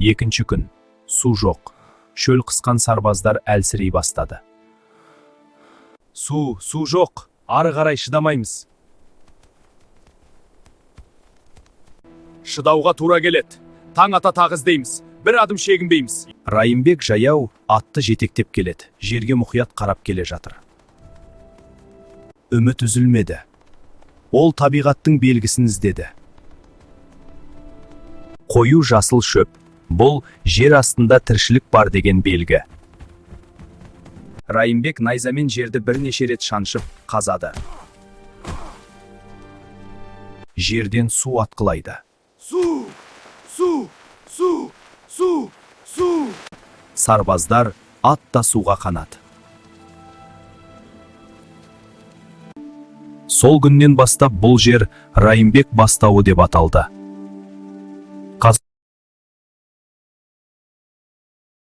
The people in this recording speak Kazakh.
Екінші күн. Су жоқ. Шөл қысқан сарбаздар әлсірей бастады. Су, су жоқ. Ары қарай шыдамаймыз. Шыдауға тура келеді. Таң ата тағы іздейміз. Бір адым шегінбейміз. Райымбек жаяу атты жетектеп келеді. Жерге мұқият қарап келе жатыр. Үміт үзілмеді. Ол табиғаттың белгісін іздеді. Қою жасыл шөп. Бұл жер астында тіршілік бар деген белгі. Райымбек найзамен жерді бірнеше рет шаншып қазады. Жерден су атқылайды. Су! Су! Су! Су! Су! Сарбаздар ат та суға қанады. Сол күннен бастап бұл жер Райымбек бастауы деп аталды.